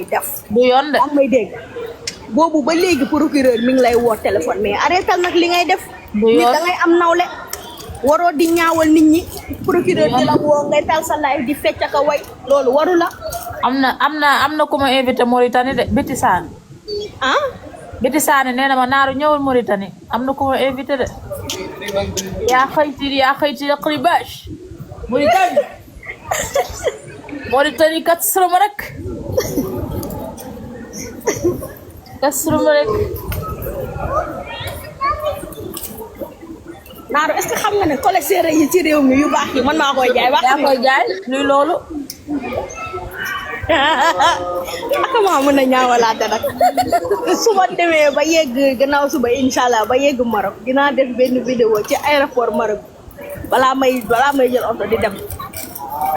def du yoon de yaa ngi may dégg boobu ba léegi procureur mi ngi lay woo téléphone mais arrêtal nag li ngay def du nit yoon da ngay am nawle waroo di ñaawal nit ñi procureur di la woo ngay tal sa live di fecc ak a way loolu waru la am na ku ma invité Mauritanie de Biti Sane ah Biti Sane nee na ma naaru ñëwul Mauritanie am na ku ma invité de yaa xëyti ribash Mauritanie kat sërëma rek naaru est-ce que xam nga ne collègue séeréer yi ci réew mi yu baax yi man maa koy jaay wax yaa koy jaay luy loolu aka maa mën a ñaawalaate nag su ma demee ba yegg gannaaw suba inshallah ba yegg Maroc dinaa def benn vidéo ci aéroport Maroc balaa may jël oto di dem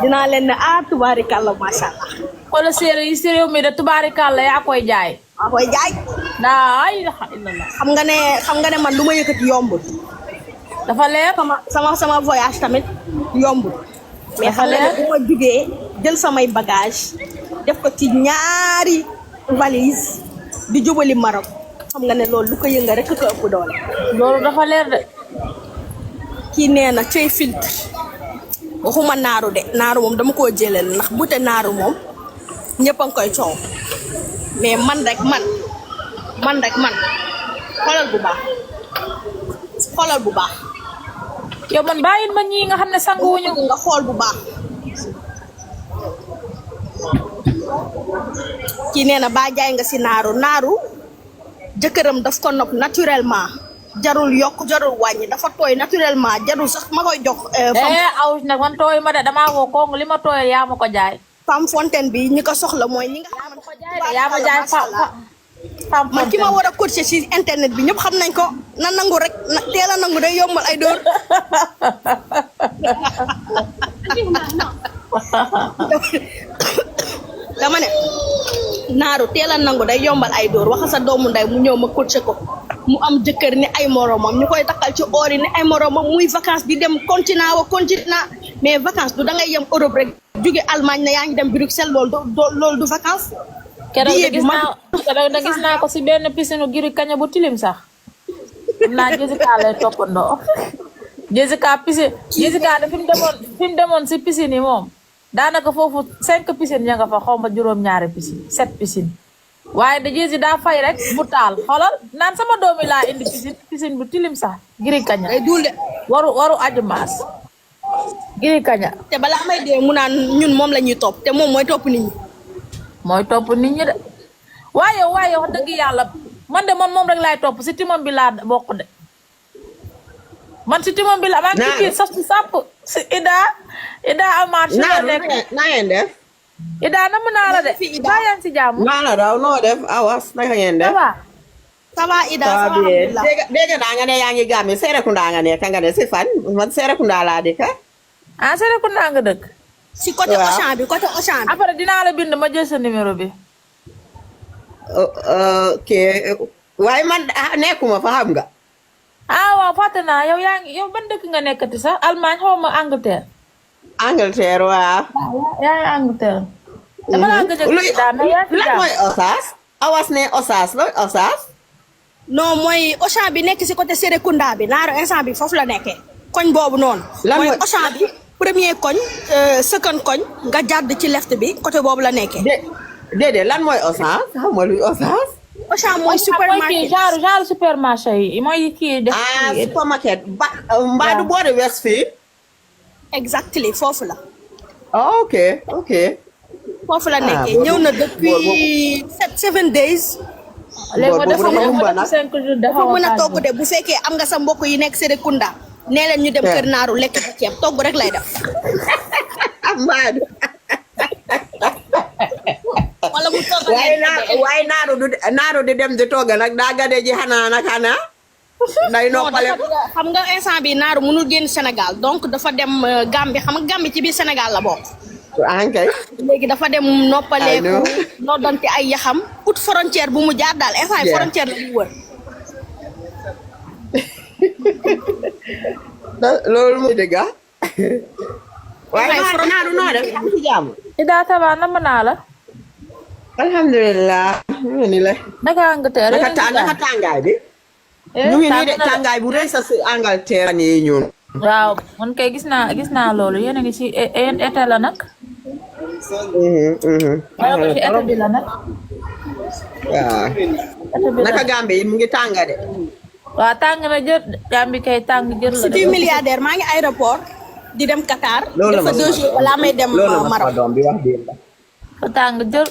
dinaa leen ne tubaarikàlla macha allah xoolal séeréer yi si réew mi de tubaarikàlla yaa koy jaay maa koy jaay daa ilaha illallah xam nga ne man lu ma yëkkati yombul dafa leer sama voyage tamit yombul mais xam nga ne bu ma jugee jël samay bagage def ko ci ñaari valise di jubali Maroc xam nga ne loolu lu ko yënga rek ko ëpp doole loolu dafa leer de kii nee na cey filtre waxuma naaru de naaru moom dama koo jëlal ndax bute naaru moom ñëpp a ngi koy coow mais man rek man xoolal bu baax yow man bàyyin ma ñii nga xam ne sanguwuñu nga xool bu baax kii nee na baa jaay nga si naaru jëkkëram daf ko nopp naturellement jarul yokk jarul wàññi dafa tooy naturellement jarul sax ma koy jox aw nag man tooy ma de damaa woo kong li ma tooyal yaa ma ko jaay femme fontaine bi ñi ko soxla mooy ñi nga yaa ma jaay man ki ma war a coacher ci internet bi ñëpp xam nañ ko na nangu rek teel a nangu day yombal ay dóor dama ne naaru teel a nangu day yombal ay dóor waxa sa doomu nday mu ñëw ma coacher ko mu am jëkkër ni ay moromam ñu koy takkal ci oor yi ni ay moromam muy vacances di dem continent mais vacances du da ngay yem Europe rek jóge Allemagne ne yaa ngi dem Bruxelles loolu du vacances keroog da gis naa ko si benn piscine giri kaña bu tilim sax xam naa Jessica lay toppandoo Jessica de fi mu demoon si piscine yi moom daanaka foofu 5 piscine ña nga fa xaw ma juróom-ñaari piscine 7 piscine waaye da Jessi daa fay rek bu taal xoolal naan sama doomi laa indi piscine bu tilim sax giri kaña day duul de waru aju maas giri kaña te balaa may dee mu naan ñun moom la ñuy topp te moom mooy topp nit ñi mooy topp nit ñi de waaye wax dëgg yàlla man de man moom rek laay topp si timam bi laa bokk de man si timam bi la maa ngi kii sax si sàpp si Ida Amar si la nekk na ngeen def Ida na mën naa la de baa yaa ngi si jàmm maa la raw noo def awas naka ngeen def ça va Ida ça va dégg naa nga ne yaa ngi Gàmbi Serekunda nga ne ka nga ne si fan man Serekunda laa dëkk Serekunda nga dëkk si côté Auchan bi après dinaa la bind ma jël sa numéro bi ok waaye man nekkuma fa xam nga waaw fàtte naa yow ban dëkk nga nekkati sax Allemagne xaw ma Angleterre waaw yaa ngi Angleterre dama laa gëj a lan mooy Osaas awas ne Osaas looy Osaas non mooy Auchan bi nekk si côté Serekunda bi naaru instant bi foofu la nekkee koñ boobu noonu mooy Auchan bi premier koñ second koñ nga jàdd ci left bi côté boobu la nekkee déedéet lan mooy Osaas xam nga luy Osaas Auchan mooy supermarché genre supermarché yi mooy kii def supermarché mbaa du boori Westfield exactly foofu la ok foofu la nekkee ñëw na depuis 7 days léegi dafa mën a togg de bu fekkee am nga sa mbokk yi nekk Serekunda nee leen ñu dem kër naaru lekk ci ceeb togg rek lay def Amadou wala mu togg waaye naaru di dem di togg nag daa gade ji xanaa nag xanaa day noppale xam nga instant bi naaru mënul génn Sénégal donc dafa dem Gambie xam nga Gambie ci biir Sénégal la bokk ankay léegi dafa dem noppaleeku noo donte ay yaxam ut frontière bu mu jaar daal instant yi frontière la mu wër loolu mooy dëgg waaye naaru noo def am ci jàmm Ida ça va nam naa la alhamdulillah ñu ngi nii la. naka Angleterre naka tàngaay bi. ñu ngi nii de tàngaay bu rëy sa si Angleterre nii ñun. waaw man kay gis naa loolu yéen a ngi ci été la nag. waaw ci été bi la nag. waaw. naka Gambie mu ngi tànga de. waaw tàng na jër Gambie kay tàng jër la. je suis milliardaire maa ngi aéroport di dem Qatar. loolu la dafa 2 jours balaa may dem Maroc. doom bi wax dëgg la. fa tàng jër.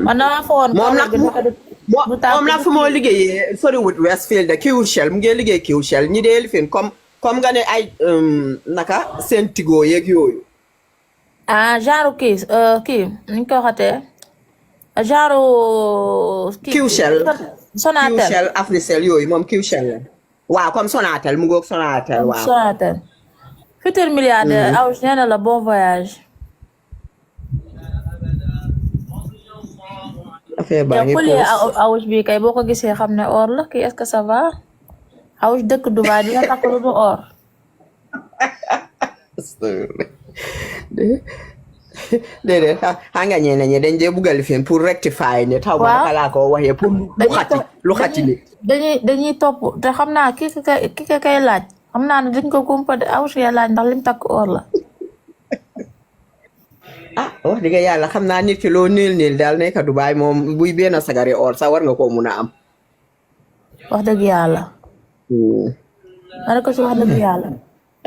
man naa fa woon. moom nag fu moo liggéeyee soriwut Westfield de Qshell mu ngi liggéey Qshell ñi dee lifin comme nga ne ay naka seen tigo yeeg yooyu. ah genre kii ni ñu ko waxatee genre. Qshell. Sonatel Qshell Africell yooyu moom Qshell la. waaw comme Sonatel mu ngoog Sonatel waaw. Sonatel. futur milliardaire aw nee na la bon voyage. affaire baa ngi awus bi kay boo ko gisee xam ne or la kii est-ce que ça va awus dëkk Dubaï dina takk lu du or. déedéet xam nga ñeneen ñi dañ dee buggal fi pour rectifier ne taw ba naka laa ko waxee pour lu xati li dañuy topp te xam naa ki ka kay laaj xam naa ne dañ ko kumpa de awus ya laaj ndax lim takk or la. wax dëgg yàlla xam naa nit ki loo niil daal nekk Dubaay moom buy benn sagari or sax war nga koo mun a am. wax dëgg yàlla. ma ne ko si wax dëgg yàlla.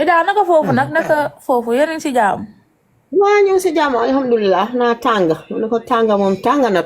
daal naka foofu nag naka foofu yéen a ngi si jaam. waa ñu ngi si jaam alhamdulilah naa tàng ne ko tàng moom tàng na.